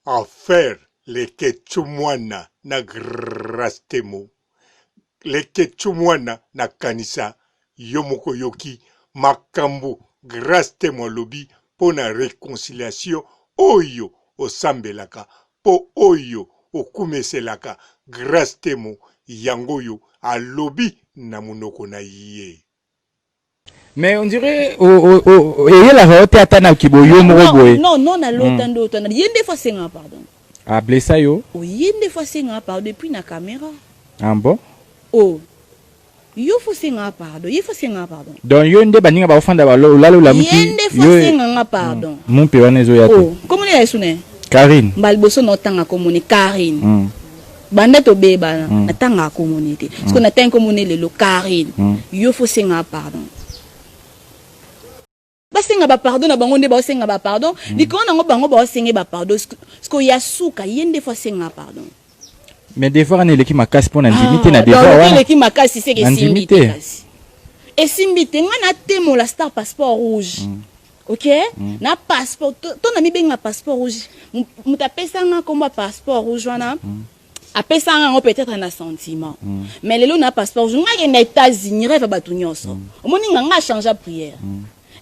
Affaire leketchou mwana na grace temo leketchou mwana na kanisa yo moko oyoki makambu grace temo alobi pona reconciliation oyo osambelaka po oyo okumeselaka grace temo yango oyo alobi na munoko na ye. Mais on dirait eyelaka yo te ata na kiboyo moko boye. Non non nalota ndoto wana ye nde faut asenga pardon. A blessa yo? Oh ye nde faut asenga pardon et puis na camera. Ah bon? Oh yo faut osenga pardon ye faut asenga pardon. Donc yo nde baninga baofanda olali olamuki. Ye nde faut asenga nga pardon. Mumpe wana ezoya te. Oh kombo nini ya yesu ne? Carine. Mbala liboso na otanga kombo ne Carine. Banda tobebana natangaka kombo ne te sikoyo natangi kombo ne lelo Carine yo faut osenga pardon. Basenga ba pardon na bango nde baosenga ba pardon likolo nango bango baosenge ba pardon sikoyo ya suka ye nde faut asenga pardon. Mais devoir wana eleki makasi mpo na ndimi te na devoir wana. Eleki makasi seke esimbi te kasi. Esimbi te nga natemola star passeport rouge. Ok na passeport to na mibenga passeport rouge moto apesa nga kombo ya passeport rouge wana apesa nga yango peut-être na sentiment mais lelo na passeport rouge nga kenda États-Unis rêve ya bato nyonso omoni nga nga change prière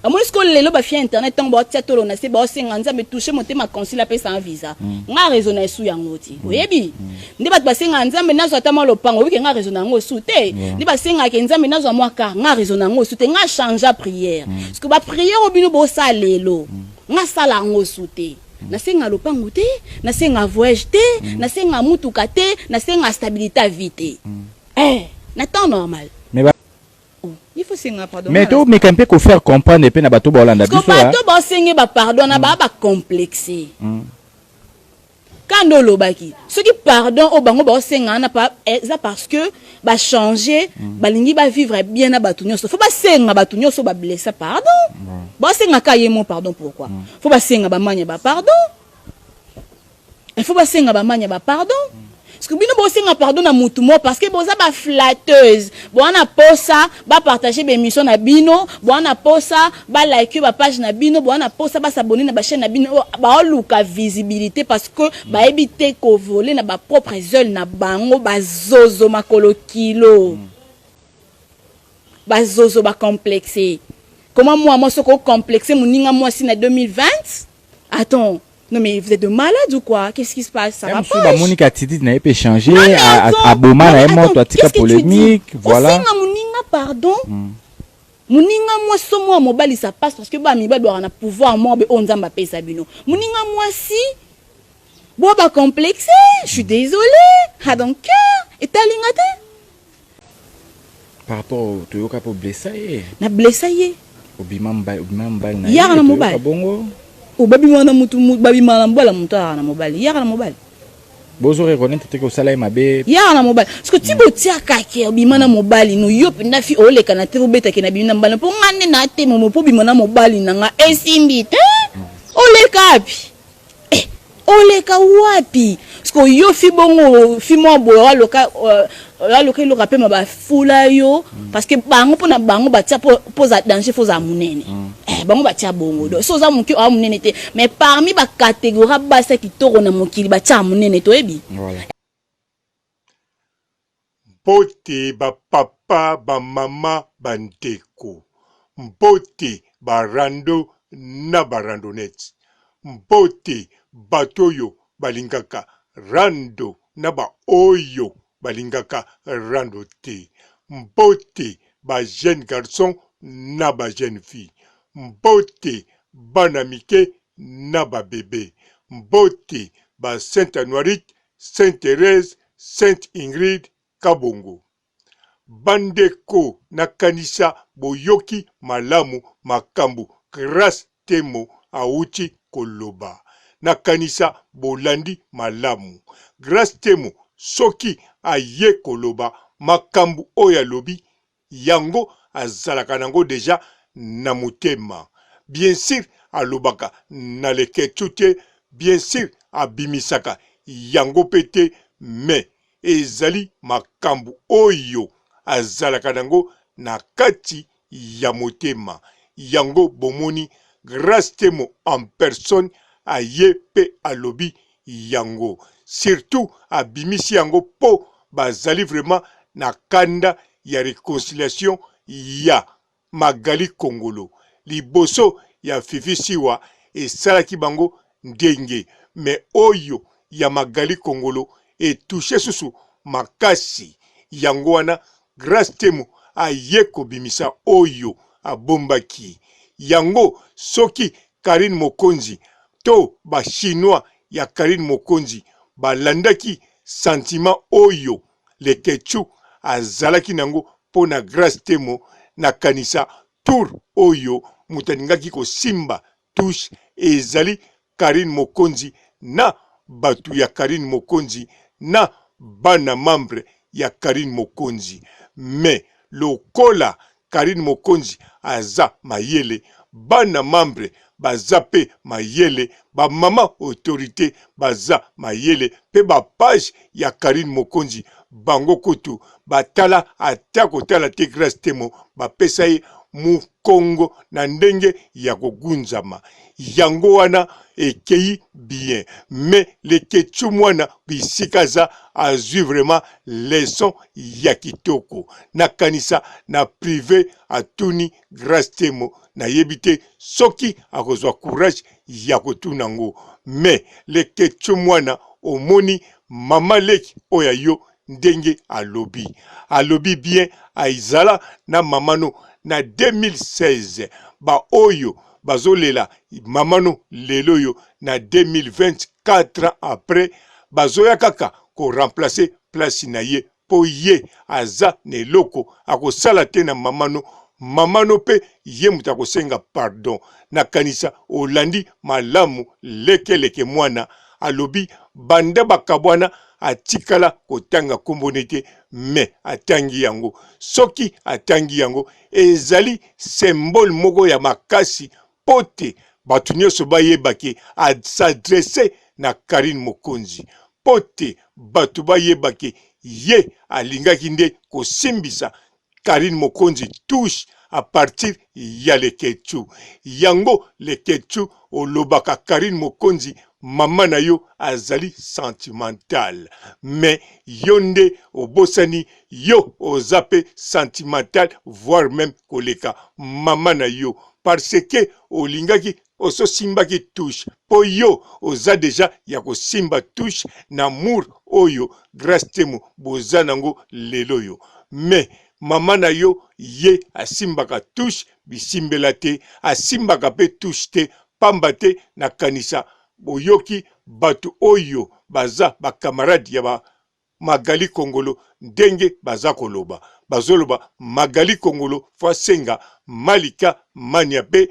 omoni sikoyo lelo bafia internet ntango baotia tolo na se baosenga nzambe touche motema consul apesa nga visa nga raison na esu yango ti oyebi nde bato basengaka nzambe nazwa ata mwa lopango oyebi ke nga raison na yango osu te nde basengaka ke nzambe nazwa mwa car nga raison na yango osu te nga changea prière parce que baprière oyo bino bosala lelo nga sala yango osu te nasenga lopango te nasenga voyage te nasenga mutuka te nasenga stabilité ya vie te eh, na temps normal. Mais ba Oh, il faut senga pardon. Mais to meka mpe ko faire comprendre mpe na bato baolanda biso. Bato basenge ba pardon na ba ba complexe. Kanda olobaki soki pardon oyo bango baosenga wana eza parce que ba changer balingi ba vivre bien na bato nyonso faut basenga bato nyonso ba blessa pardon. Baosenga ka ye mo pardon pourquoi? Faut basenga ba manya ba pardon. Il faut basenga ba manya ba pardon. Parce que bino bosenga pardon na mutu moko parce que boza ba flatteuse. Boa na posa ba partager ba émission na bino, boa na posa ba like ba page na bino, boa na posa ba s'abonner na ba chaîne na bino, ba luka visibilité parce que ba yebi te ko voler na ba propres ailes na bango ba zozo makolo kilo. Ba zozo ba complexe. Comment moi moi soko complexe muninga mwasi na 2020? Attends. Non mais vous êtes de malade ou quoi? Qu'est-ce qui se passe? Ça va pas? Bamoni ka attitude na ye pe changer, aboma na ye moto atika polémique, voilà. Osenga moninga pardon. Moninga mwasi so mwa mobali ça passe parce que ba mibali bwaka na pouvoir moko be oyo Nzambe apesa bino. Moninga mwasi bo ba complexe, je suis désolée. Ah donc cœur etalinga te. Par rapport toyoka po blessa ye. Na blessa ye. Obima mobali, obima mobali na ye. Yaka na mobali. Bongo. Obabima na mutu, babima na mobali, mutu alaka na mobali. Yaka na mobali. Bozo reconnaître te que osala ye mabe. Yaka na mobali. Parce que ti botiaka ke obima na mobali no yo mpenza fi oleka na te obeta ke na bimi na mobali po nga nde na te momo po bima na mobali na nga esimbi te. Oleka wapi? Eh, oleka wapi? Parce que yo fi bongo fi mwa boye waloka waloka eloka pema bafula yo parce que bango mpona bango batia mpo oza danger fo ozala monene. Eh, bango batia bongo donc so oza moke oya monene te mais parmi ba catégorie ya basi ya kitoko na mokili batia monene toyebi. Voilà. Mbote ba papa, ba mama, ba ndeko. Mbote ba rando na ba randonnettes. Mbote bato oyo balingaka rando na ba oyo balingaka rando te. Mbote ba jeunes garçons na ba jeunes filles. Mbote bana mike na ba bebes. Mbote ba Saint Anuarite Sainte Therèse, Sainte Ingrid Kabongo. Bandeko nakanisa boyoki malamu makambu Grace Temo awuti koloba. Nakanisa bolandi malamu. Grace Temo soki aye koloba makambu oyo alobi yango azalaka nango dejà na motema bien sur alobaka na leketchou te bien sur abimisaka yango pe te mais ezali makambu oyo azalaka nango na kati ya motema yango bomoni Grace Temo en personne aye pe alobi. yango. Surtout abimisi yango po bazali vraiment na kanda ya reconciliation ya Magali Kongolo liboso ya Fifi Siwa esalaki bango ndenge mais oyo ya Magali Kongolo e touche susu makasi yango wana Grace Temo aye kobimisa oyo abombaki yango soki Carine Mokonzi to ba chinois ya Carine Mokonzi balandaki sentiment oyo Leketchou azalaki nango mpo na Grace Temo, nakanisa tour oyo moto alingaki kosimba touche ezali Carine Mokonzi na batu ya Carine Mokonzi na bana membre ya Carine Mokonzi mais lokola Carine Mokonzi aza mayele bana membre baza pe mayele ba maman autorite baza mayele pe ba page ya Carine Mokonzi bango kutu batala ata kotala te Grace Temo bapesa ye mukongo na ndenge ya kogunzama yango wana ekeyi bien mais leketshou mwana bisika aza azui vraiment leçon ya kitoko nakanisa na prive atuni Grace Temo nayebi te soki akozwa courage ya kotuna ngo mais leketshou mwana omoni mama leki oyo ya yo ndenge alobi alobi bien aizala na mama no na 2016 ba oyo bazolela mama no lelo oyo na 2024 ans après bazoya kaka ko remplacer place na ye po ye aza na eloko akosala te na mama no mama no pe ye moto akosenga pardon nakanisa olandi malamu leke leke mwana alobi banda bakabwana atikala kotanga kombo ne te mais atangi yango soki atangi yango ezali symbole moko ya makasi mpo te bato nyonso bayeba ke a s'adresser na Carine Mokonzi mpo te bato bayeba ke ye alingaki nde kosimbisa Carine Mokonzi touche à partir ya Leketchou. Yango Leketchou olobaka Carine Mokonzi mama na yo azali sentimental mais yo nde obosani yo oza pe sentimental voire meme koleka mama na yo parce que olingaki ososimbaki touche po yo oza dejà ya kosimba touche na amour oyo Grace Temo boza nango lelo oyo mais mama na yo ye asimbaka touche bisimbela te asimbaka pe touche te pamba te nakanisa boyoki batu oyo baza ba camarade ya ba Magali Kongolo ndenge baza koloba bazoloba Magali Kongolo faut asenga Malika Mania pe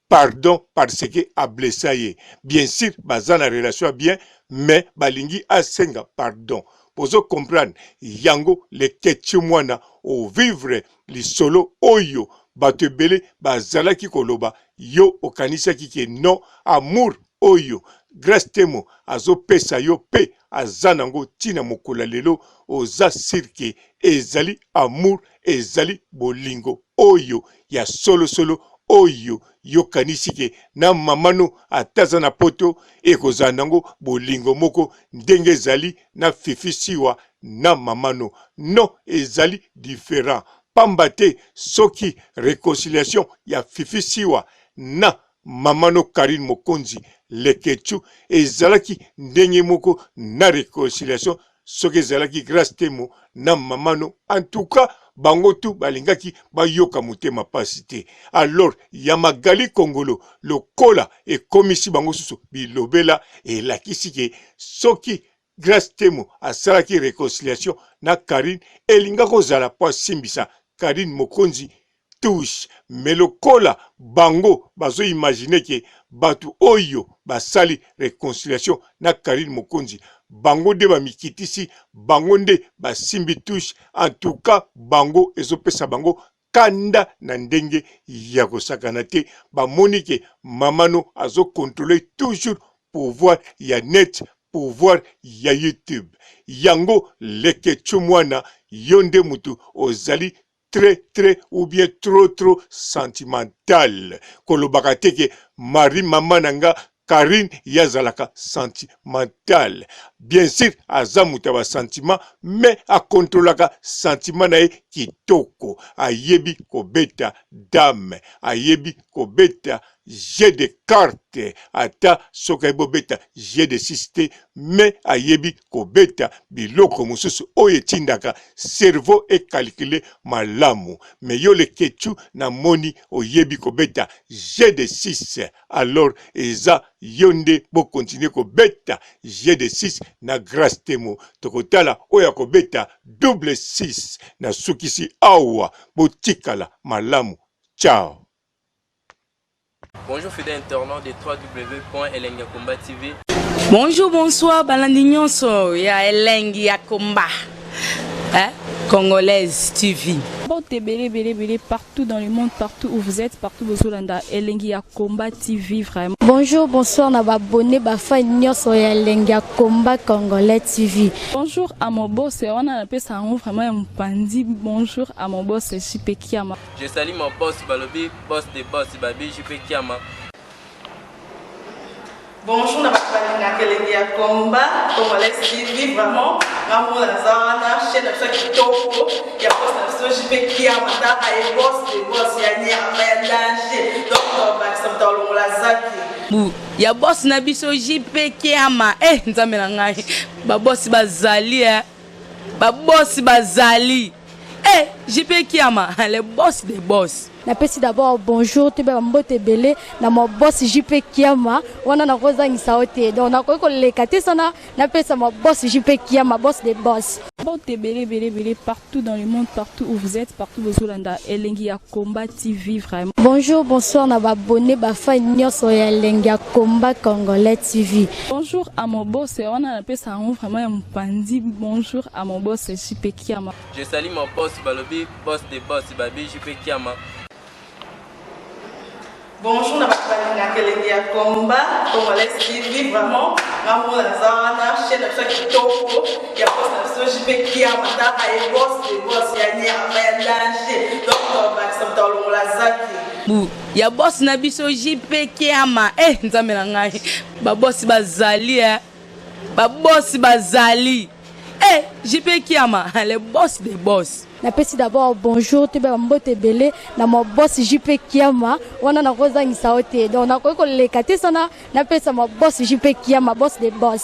pardon parce que a blessa ye bien sur baza na relation ya bien mais balingi asenga pardon bozo comprendre yango leketshou mwana o vivre lisolo oyo bato ebele bazalaki koloba yo okanisaki ke non amour oyo Grace Temo azopesa yo pe aza nango ti na mokolo ya lelo oza sur ke ezali amour ezali bolingo oyo ya solo solo oyo yokanisi ke na mama no ata aza na poto ekozala nango bolingo moko ndenge ezali na Fifi Siwa na mama no non ezali different pamba te soki reconciliation ya Fifi Siwa na Maman no Carine Mokonzi Leketchou ezalaki ndenge moko na reconciliation soki ezalaki Grace Temo na maman no en tout cas bango tout balingaki bayoka motema pasi te alors ya Magali Kongolo lokola ekomisi bango susu bilobela elakisi ke soki Grace Temo asalaki reconciliation na Carine elinga kozala po asimbisa Carine Mokonzi touche mais lokola bango bazo imaginer ke batu oyo basali reconciliation na Carine Mokonzi bango nde bamikitisi bango nde basimbi touche en tout cas bango ezopesa bango kanda na ndenge ya kosakana te bamoni ke mama no azo controle toujours pouvoir ya net pouvoir ya youtube yango leketchou mwana yo nde mutu ozali très très ou bien trop trop sentimental kolobaka te ke marie mama na nga. Carine ye azalaka sentimental bien sur aza moto ya ba sentiment mais a controlaka sentiment na ye kitoko ayebi kobeta dame ayebi kobeta jeu de carte ata soki ayebi kobeta jeu de 6 te mais ayebi kobeta biloko mosusu oyo etindaka cerveau e calculer malamu mais yo leketchou namoni oyebi kobeta jeu de 6 alors eza yo nde bo continuer kobeta jeu de 6 na Grace Temo tokotala oyo akobeta double 6 nasukisi awa botikala malamu ciao. Bonjour fidèle internaute de www.elengiyakomba TV. Bonjour, bonsoir, balandi nyonso ya Elengi ya Komba. Hein? Congolaise TV. Mbote ebele ebele ebele partout dans le monde, partout où vous êtes, partout bozolanda Elengi ya Combat TV vraiment. Bonjour, bonsoir na ba abonné ba fan nyonso ya Elengi ya Combat Congolais TV. Bonjour à mon boss, wana napesa yango vraiment ya mopanzi. Bonjour à mon boss JP Kiama. Je salue mon boss balobi boss de boss babi JP Kiama. Bonjour na bato balingaka elengi ya combat congolais TV vraiment nga moko naza wana chaîne na biso ya kitoko ya boss na biso JP Kiama taka ye boss de boss ya nyama ya danger donc tobakisa moto alongola zaki Bu ya boss na biso JP Kiama eh nzambe na ngai ba boss bazali eh ba boss bazali eh JP Kiama le boss des boss. Napesi d'abord bonjour toyeba ba mbote ebele na ma boss JP Kiama wana nakozangisa yo te donc nakoki koleka te sana napesa ma boss JP Kiama boss de boss. Mbote ebele ebele ebele partout dans le monde, partout où vous êtes, partout bozolanda Elengi ya Combat TV vraiment. Bonjour bonsoir na ba abonné ba fan nyonso ya Elengi ya Combat Congolais TV. Bonjour à mon boss wana napesa yango vraiment ya mopanzi. Bonjour à mon boss JP Kiama. Je salue mon boss balobi boss de boss babi JP Kiama. Bonjour na bato balingaka elengi ya combat congolais TV vraiment nga moko naza wana chaîne na biso ya kitoko ya boss na biso JP Kiama taka ye boss de boss ya nyama ya danger donc tobakisa moto alongola zaki Bu ya boss na biso JP Kiama eh nzambe na ngai ba boss bazali eh ba boss bazali eh JP Kiama le boss des boss. Napesi d'abord bonjour toyeba ba mbote ebele na ma boss JP Kiama wana nakozangisa yo te donc nakoki koleka te sana napesa ma boss JP Kiama boss de boss.